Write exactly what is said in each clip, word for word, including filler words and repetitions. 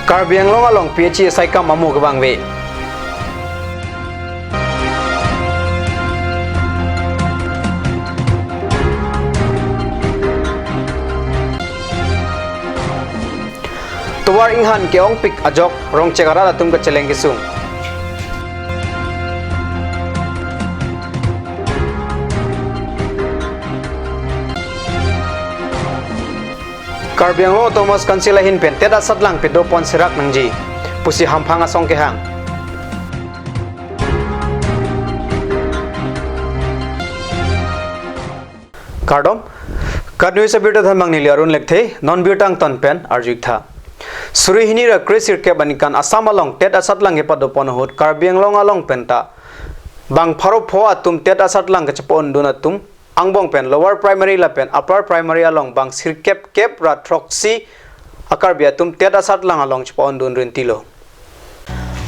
Karbi Anglong along P H E asai kam amo kevangve. Tovar inghan ke-ongpik ajok Rongchek arat atum kacheleng kesung. Karbi Anglong Autonomous Council ahin pen TET asatlang pedopon serak nangji pusi hamphang asong kehang. Kardom, KAT News abirta thanbang neli Arun Lekthe, non birta angton pen arju-ik tha. Suri hini ra kre sirkep aningkan Assam along TET asatlang kepadopon ahut Karbi Anglong along penta bang pharo pho atum TET asatlang kachepondun atum angbong pen lower primary lapen upper primary along bang sirkep kep ra throksi a-Karbi atum TET asatlang along chepondun rintilo.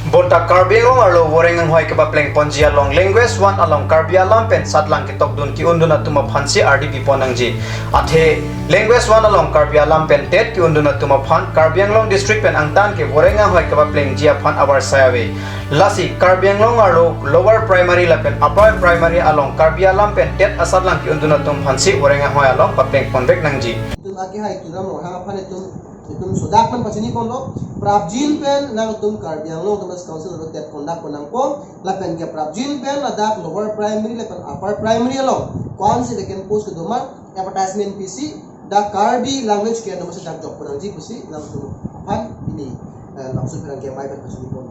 Bonta Karbi Anglong arlo voreng anghoi kepapleng ponji along language one along Karbi alam pen satlang ketokdun ke-undun atum aphansi ardi pipon nangji. Athe language one along Karbi alam pen TET ke-undun atum aphan Karbi Anglong district pen angtan ke voreng anghoi kepaplengji aphan abar sai ave. Lasi Karbi Anglong arlo lower primary lapen upper primary along Karbi alam pen TET asatlang ke-undun atum aphansi voreng anghoi along papleng ponvek nangji. Itum akehai Tuliram Ronghang aphan itum, itum sodak pen pachini ponlo, prapjin pen nangtum Karbi Anglong Autonomous Council arlo TET conduct pon nangpo, lapen ke prapjin pen ladak lower primary lapen upper primary along ko-ansi vacant post kedo ma, advertisement pisi, dak Karbi language ke-en amatsi dak jok pon nangji pusi nangtum aphan pini, eh, labangso pherangke amei pen pachini pon.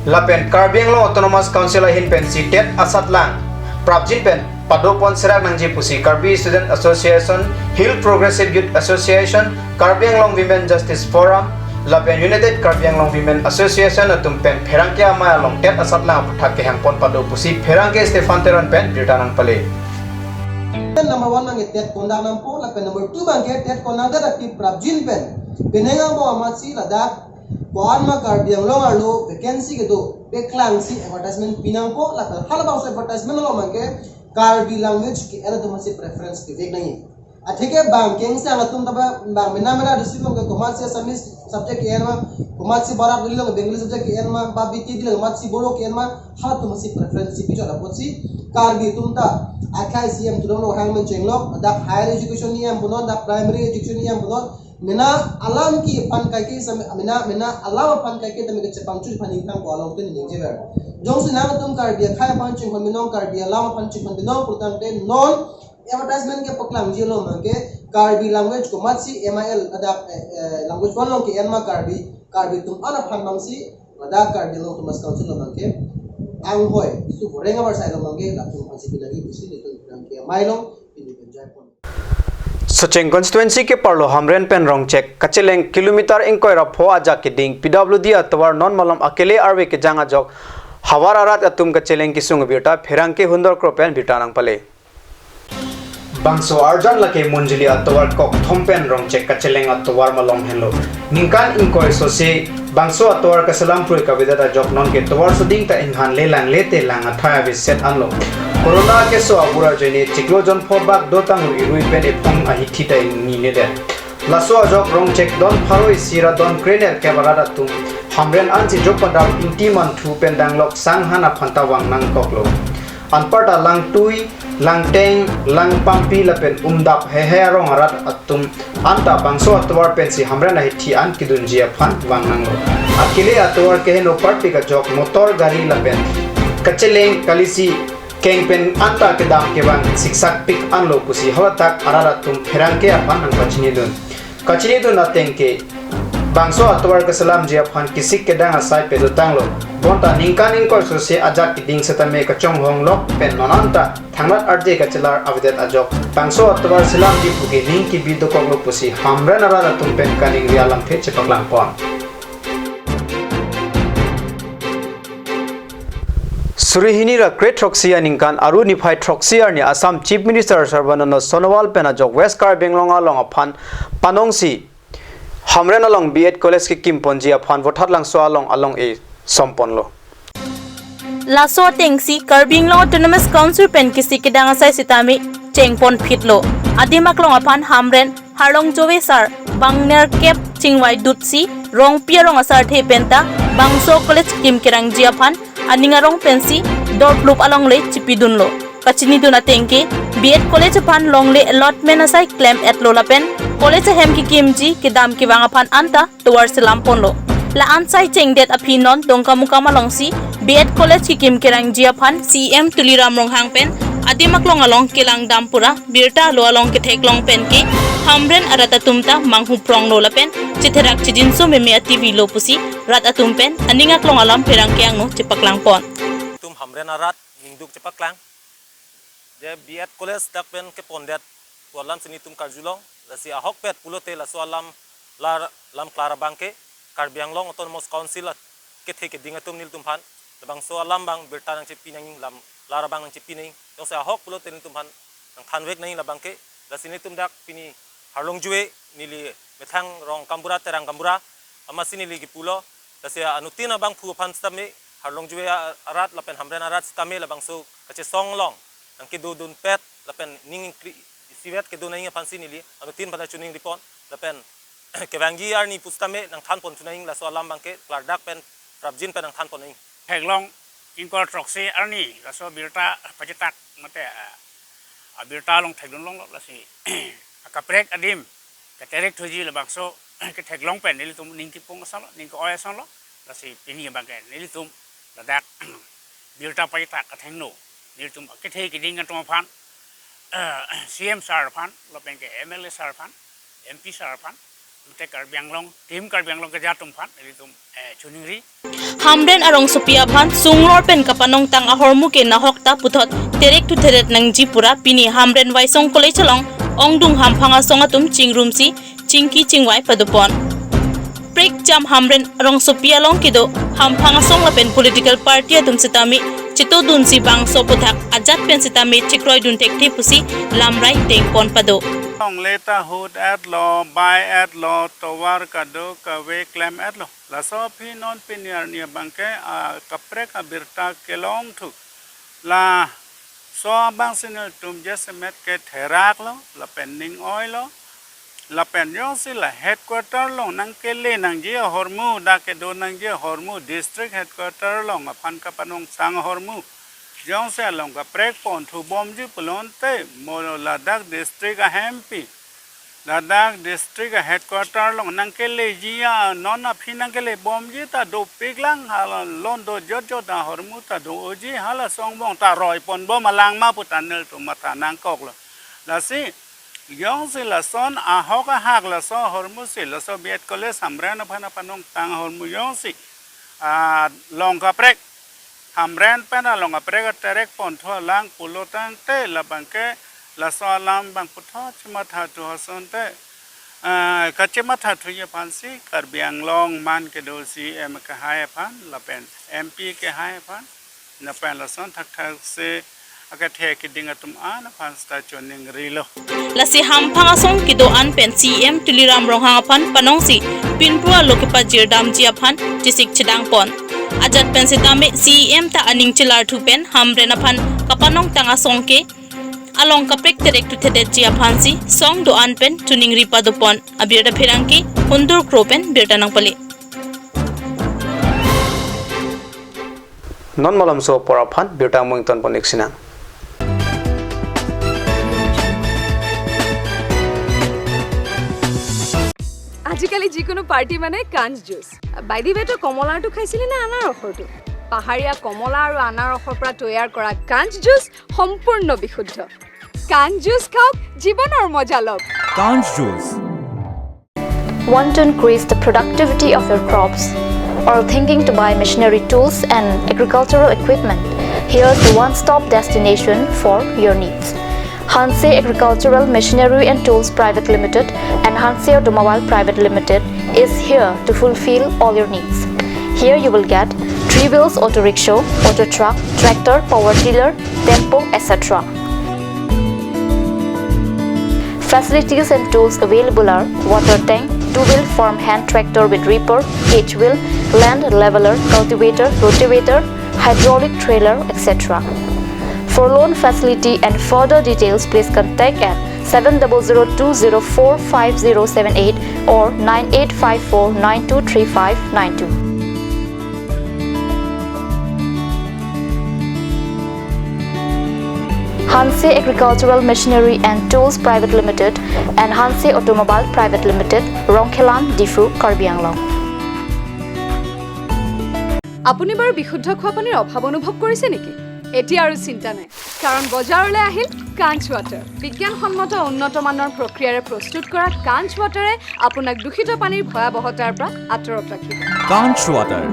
Lapen Karbi Anglong Autonomous Council ahin pensi TET asatlang prapjin pen padopon serak nangji pusi Karbi Student Association, Hill Progressive Youth Association, Karbi Anglong Women Justice Forum, lapen United Karbi Anglong Women Association atum pen pherangke amei along TET asatlang aputhak kehang pon pado pusi pherangke Stephen Teron pen birta nangpale. Number one abangke TET conduct nangpo, lapen number two abangke TET conduct dak pi prapjin pen penang angbong amatsi ladak ko-an ma Karbi Anglong arlo vacancy kedo, peklangsi advertisement pi nangpo, lapen halabangso advertisement along abangke Karbi language ke-en atum aphansi preference kevek nangji. Atheke bang kengsang atum ta ba bang mena mena district along ke komatsi Assamese subject ke-en ma, komatsi Barak Delhi along Bengali subject ke-en ma, ba B T D along komatsi Bodo ke-en ma, halatum aphansi preference si pi chot apotsi Karbi atum ta akhai C M Tuliram Ronghang pen chenglok, dak higher education ni-em punon, dak primary education ni-em punon, mena alam ke aphan kaike sam-, mena, mena alam aphan kaike tame kechepangchu aphan ingtang ko along tin ningjever. Jongsi nangtum Karbi akhai aphan chinghon binong, Karbi alam aphan chinghon binong pulotangte non advertisement kepaklangji along abangke Karbi language komatsi M I L ladak, eh, eh, language one along ke-en ma Karbi, Karbi atum an aphan abangsi ladak Karbi Anglong Autonomous Council along abangke anghoi, isu voreng abar sai along abangke latum aphansi pi nangji pusi nelitum pherangke amei along pini pen jai pon. Socheng constituency keparlo Hamren pen Rongchek kacheleng kilometer ingkoi ra pho ajak keding P W D atovar non malom akele arve kejang ajok havar arat atum kacheleng kesung abirta pherangke Hundor Kro pen birta nangpale. Bangso arjan lake Monjuli atovar kokthom pen Rongchek kacheleng atovar malom henlo. Ningkan ingkoi sose bangso atovar kaselam prui kavedet ajok nonke tovar soding ta inghan le lang le te lang athai aveset anlo. Corona keso abura ajoine chiklo jonpho bak dotang irui pen ephong ahithi ta ingninedet. Laso ajok Rongchek don pharo isi ra don krenerkep arat atum Hamren ansi jokpandam ingti manthu pen danglok sanghan aphan ta vang nangkoklo. Anparta Langtui, Langteng, Langpampi lapen Umdap heihei arong arat atum anta bangso atovar pensi Hamren ahithi an kedunji aphan vang nanglo. Akele atovar keheno parpik ajok motor gari lapen kacheleng kalisi keng pen anta kedam kevang siksak pik anlo pusi haladak arat atum pherangke aphan nangpachinidun. Kachinidun ateng ke bangso atovar kaselamji aphan kesik kedang asai pedotanglo. Bonta ningkan ingkoi sose ajak keding setame kachonghonglok pen non anta thangnat arje kachelar avedet ajok bangso atovar selamji puke ning kebi dokoklo pusi Hamren arat atum pen kaningri alamthe chepaklang pon. Suri hini ra kre throksi aningkan Aru niphai throksi arni Assam Chief Minister Sarbananda Sonowal pen ajok West Karbi Anglong along aphan panongsi Hamren along B Ed College kekim ponji aphan Vothatlangso along along-e som ponlo. Laso atengsi Karbi Anglong Autonomous Council pen kesik kedang asai sitame cheng pon phitlo. Adim aklong aphan Hamren Harlong Joe sar bang nerkep chingvai dutsi Rongpi arong asarthe penta bangso college kim kerangji aphan aning arong pensi dorplup alongle chipidunlo. Kachinidun atengke, B.Ed College aphan longle allotment asai klem-etlo lapen college ahem kekimji kedam kevang aphan anta tovar selam ponlo. La-an sai chengdet aphi non Dongkamukam alongsi B.Ed College kekim kerangji aphan C E M Tuliram Ronghang pen adim aklong along kelang dam pura birta alo along ketheklong penke Hamren arat atum ta manghupronglo lapen chetherak chejinso meme ativilo pusi rat atum pen aning aklong alam pherangke angno chepaklang pon. Tum Hamren arat ningduk chepaklang. Je B.Ed College dak pen kepondet pu alam si nelitum karjulong, lasi ahokpet pulote laso alam la lam klar abangke Karbi Anglong Autonomous Council a kethe keding atum nelitum aphan labangso alam abang birta nangchepi nangji, lam klar abang nangchepi nangji. Jongsi ahok pulote nelitum aphan nangthanvek nangji labangke. Lasi nelitum dak pini Harlongjue neli methang rong gaonbura, Terang gaonbura, amatsi neli kipulo. Lasi anuttin abangphu aphan sitame, Harlongjue a-, arat lapen Hamren arat sitame labangso kachesong along nangkedodunpet lapen ning ingkri isivet kedo nangji aphansi neli anuttin aphan ta choningripon lapen kevangji arni pusitame nangthanpon thu nangji, laso alam abangke klardak pen prapjin pen nangthanpon nangji. Theklong ingkoi throksi arni laso birta pachetak mate, ah, abirta along thekdunlonglo, lasi akaprek adim keterek thuji labangso ketheklong pen nelitum ning kipung asonlo, ning ke-oi asonlo, lasi pini abangke nelitum ladak birta pachetak athengno nelitum akethe keding atum aphan, eh, C M sir aphan, lapenke M L A sir aphan, M P sir aphan, mate Karbi Anglong, Team Karbi Anglong keja atum aphan nelitum, eh, choningri. Hamren arongsopi aphan sungror pen kapanongtang ahormu ke nahok ta puthot terek thu theret nangji pura pini Hamren Waisong College along ongdung hamphang asong atum chingrumsi chingki chingvai padopon. Prekjam Hamren arongsopi along kedo hamphang asong lapen political party atum sitame chetodunsi bangso aphuthak ajat pen sitame chekroidun thekthe pusi lamrai dengpon pado. Longle ta hut-etlo, bai-etlo, tovar kadokave klem-etlo. Laso aphi non pini arni abangke akaprek abirta kelong thu. Laso abangsi nelitum jasemet ketheraklo, lapen ning-oilo. Lapen jongsi la headquarter along nangkele nangji ahormu, dak kedo nangji ahormu, district headquarter along aphan kapanongtang ahormu. Jongsi along kaprek pon thubomji pulote, mo ladak district ahempi, ladak district headquarter along nangkeleji a, non aphi nangkelebomji ta dopiklang, hala lon do jotjot ahormu ta doji, hala song bong ta roiponbom alang ma pu ta nelitum matha nangkoklo. Lasi, jongsi lason ahok ahak laso ahormusi, laso B.Ed College Hamren aphan kapanongtang ahormu jongsi, ah, long kaprek, Hamren pen along kaprek aterek pon thu alang pulo tangte labangke laso alam abang puthot chematha thu asonte, ah, kachematha thuji aphansi Karbi Anglong man kedo C E M kehai aphan, lapen M P kehai aphan, lapen lason thakthaksi akethe keding atum an aphan sita choningrilo. Lasi hamphang asong kedo an pen C E M Tuliram Ronghang aphan panongsi pinpru alo kepajirdamji aphan chesik chedangpon. Ajat pen sitame C E M ta aning chelarthu pen Hamren aphan kapanongtang asong ke along kaprek terek thu thedetji aphansi song do-an pen choningri padopon. Abirta pherangke Hundur Kro pen birta nangpale. Non malomso apor aphan birta mungton pon-ik sinang. আজিকালি যিকোনো পাৰ্টি মানে কাঞ্চ juice. By the ৱে, তই কমলাৰটো খাইছিলি নে আনাৰসৰটো? পাহাৰীয়া কমলা আৰু আনাৰসৰ পৰা তৈয়াৰ কৰা কাঞ্চ জুচ সম্পূৰ্ণ বিশুদ্ধ। কাঞ্চ জুচ খাওক, জীৱনৰ মজা লওক। Kanj Juice. Want to increase the productivity of your crops? Or thinking to buy machinery tools and agricultural equipment? Here's the one-stop destination for your needs. Hanse Agricultural Machinery and Tools Private Limited and Hanse Automobile Private Limited is here to fulfill all your needs. Here you will get three wheels auto rickshaw, auto truck, tractor, power tiller, tempo, et cetera. Facilities and tools available are water tank, two-wheel farm hand tractor with reaper, cage wheel, land leveler, cultivator, rotavator, hydraulic trailer, et cetera. For loan facility and further details, please contact at seven double zero two zero four five zero seven eight or nine eight five four nine two three five nine two. Hanse Agricultural Machinery and Tools Private Limited and Hanse Automobile Private Limited, Rongkhelan, Diphu, Karbi Anglong. আপুনি বাৰু বিশুদ্ধ খোৱা পানীৰ অভাৱ অনুভৱ কৰিছে নেকি? এতিয়া আৰু চিন্তা নাই, কাৰণ বজাৰলৈ আহিল কাঞ্চ ৱাটাৰ। বিজ্ঞানসন্মত উন্নত মানৰ প্ৰক্ৰিয়াৰে প্ৰস্তুত কৰা কাঞ্চ ৱাটাৰে আপোনাক দূষিত পানীৰ ভয়াৱহতাৰ পৰা আঁতৰত ৰাখিব। Kanch Water.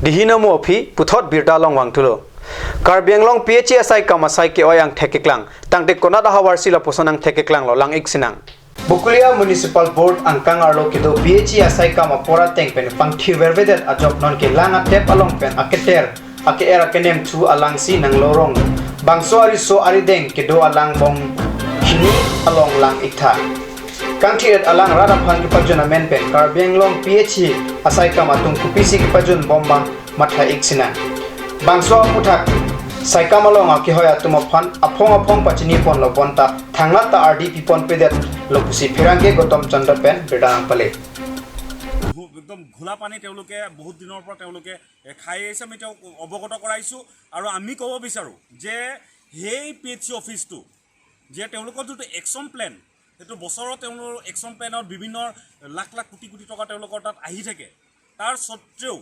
Dihino mo aphi, puthot birta along vangthulo. Karbi Anglong P H E asai kam asai ke-oi angthek keklang, tangte konat ahavar si lapuson angthek keklanglo, lang-ik sinang. Bokolia Municipal Board angkang arlo kedo P H E asai kam apor ateng pen pangthi vervedet ajok nonke lang atep along pen aketer, ake-er akenem thu alang si nanglo rong. Bangso ariso arideng kedo alang bong hini along lang-iktha. Kangthi-et alang rat aphan kepajun amen pen Karbi Anglong P H E asai kam atum kopisi kepajun bom ma matha-ik sinang. Bangso aputhak sai kam along akehoi atum aphan aphong aphong pachini ponlo bonta thangnat ta ardi pipon pedetlo pusi pherangke Gautam Chandra pen birta nangpale. একদম ঘোলা পানী তেওঁলোকে বহুত দিনৰ পৰা তেওঁলোকে এ, খাই আহিছে, আমি তেওঁক অৱগত কৰাইছোঁ। আৰু আমি ক'ব বিচাৰোঁ যে সেই পি এইচ চি অফিচটো যে তেওঁলোকৰ যিটো একশ্যন প্লেন, সেইটো বছৰত তেওঁলোকৰ একশ্যন প্লেনত বিভিন্ন লাখ লাখ কোটি কোটি টকা তেওঁলোকৰ তাত আহি থাকে। তাৰ স্বত্বেও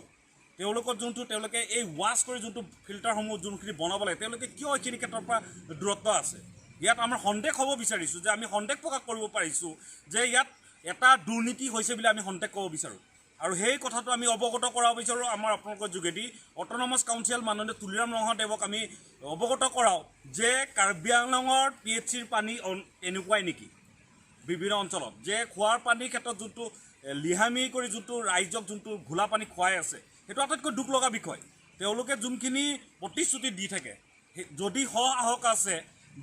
তেওঁলোকৰ যোনটো, তেওঁলোকে এই ৱাছ কৰি যোনটো ফিল্টাৰসমূহ যোনখিনি বনাব লাগে, তেওঁলোকে কিয় এইখিনি ক্ষেত্ৰৰ পৰা দূৰত্ব আছে? ইয়াত আমাৰ সন্দেহ হ'ব বিচাৰিছোঁ যে আমি সন্দেহ প্ৰকাশ কৰিব পাৰিছোঁ যে ইয়াত এটা দুৰ্নীতি হৈছে বুলি আমি সন্দেহ ক'ব বিচাৰোঁ। আৰু সেই কথাটো আমি অৱগত কৰাব বিচাৰোঁ আমাৰ আপোনালোকৰ যোগেদি। অট'নমাছ কাউন্সিল মাননীয় তুলিৰাম ৰংহাদেৱক আমি অৱগত কৰাওঁ যে কাৰ্বি আংলঙৰ পি এইচ চিৰ পানী অন-, এনেকুৱাই নেকি? বিভিন্ন অঞ্চলত যে খোৱাৰ পানীৰ ক্ষেত্ৰত যোনটো, এ, লিহামি কৰি যোনটো ৰাইজক যোনটো ঘোলা পানী খুৱাই আছে, সেইটো আটাইতকৈ দুখ লগা বিষয়। তেওঁলোকে যোনখিনি প্ৰতিশ্ৰুতি দি থাকে, সেই, যদি সৎ সাহস আছে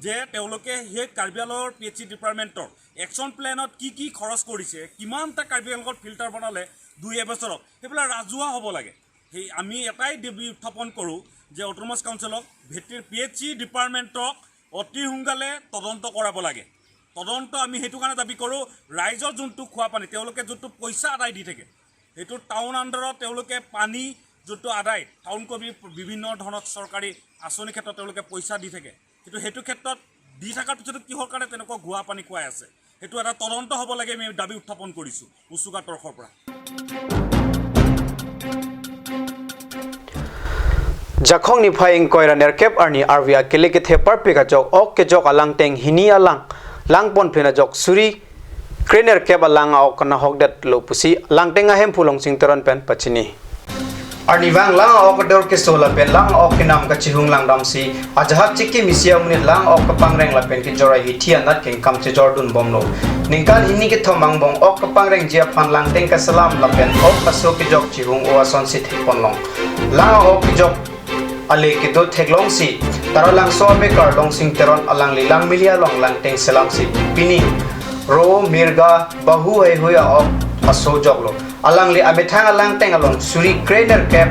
যে তেওঁলোকে সেই কাৰ্বি আংলঙৰ পি এইচ চি ডিপাৰ্টমেণ্টৰ একশ্যন প্লেনত কি কি খৰচ কৰিছে, কিমানটা কাৰ্বি আংলঙত ফিল্টাৰ বনালে দুই এবছৰত, সেইবিলাক ৰাজহুৱা হ'ব লাগে। সেই আমি এটাই দাবী উত্থাপন কৰোঁ যে অট'নমাছ কাউন্সিলক ভেটেৰি-, পি এইচ চি ডিপাৰ্টমেণ্টক অতি সোনকালে তদন্ত কৰাব লাগে। তদন্ত আমি সেইটো কাৰণে দাবী কৰোঁ, ৰাইজৰ যোনটো খোৱা পানী, তেওঁলোকে যোনটো পইচা আদায় দি থাকে, সেইটো টাউন আণ্ডাৰত তেওঁলোকে পানী যোনটো আদায়, টাউন কমিটি বিভিন্ন ধৰণৰ চৰকাৰী আঁচনিৰ ক্ষেত্ৰত তেওঁলোকে পইচা দি থাকে, কিন্তু সেইটো ক্ষেত্ৰত দি থকাৰ পিছতো কিহৰ কাৰণে তেনেকুৱা ঘোলা পানী খুৱাই আছে, সেইটো এটা তদন্ত হ'ব লাগে, আমি দাবী উত্থাপন কৰিছোঁ উচুকা তৰফৰ পৰা। Jakhong niphai ingkoi ra nerkep arni arve akele kethe parpik ajok ok kejok alangteng hini alang, lang ponphin ajok suri krenerkep alang a-ok kanahokdetlo pusi langteng ahemphu Longsing Teron pen pachini. Arnivang lang a-ok ador keso lapen lang a-ok kenam kachihung langdamsi ajahak chikimisi amonit lang a-ok kapangreng lapen kejor ahithi anat kengkam chejordun bomlo. Ningkan hini kethom angbong ok kapangrengji aphan langteng kaselam lapen ok aso kejok chihung-o asonsi thekponlong. Lang a-ok kejok ale kedo theklongsi Taralangso amekar Longsing Teron alangli Langmili along langteng selamsi pini ro, mirga, bahu heihui a-ok aso joklo. Alangli amethang alangteng along suri krenerkep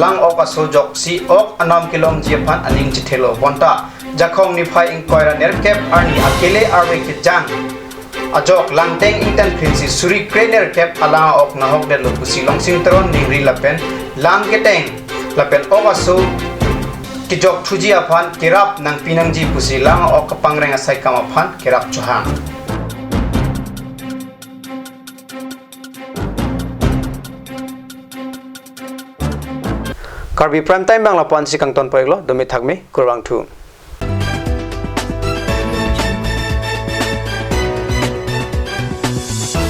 lang ok aso joksi ok anam kelongji aphan aning chethelo. Bonta Jakhong niphai ingkoi ra nerkep arni akele arve kejang ajok langteng ingtan phinsi suri krenerkep alang a-ok nahokdetlo pusi Longsing Teron ningri lapen lang keteng lapen ok aso kejok thuji aphan kerap nangpi nangji pusi lang a-ok kapangreng asai kam aphan kerap chohang. Karbi Prime Time bang lapu-ansi kangton pon-iklo, dome thakme, kurvangthu.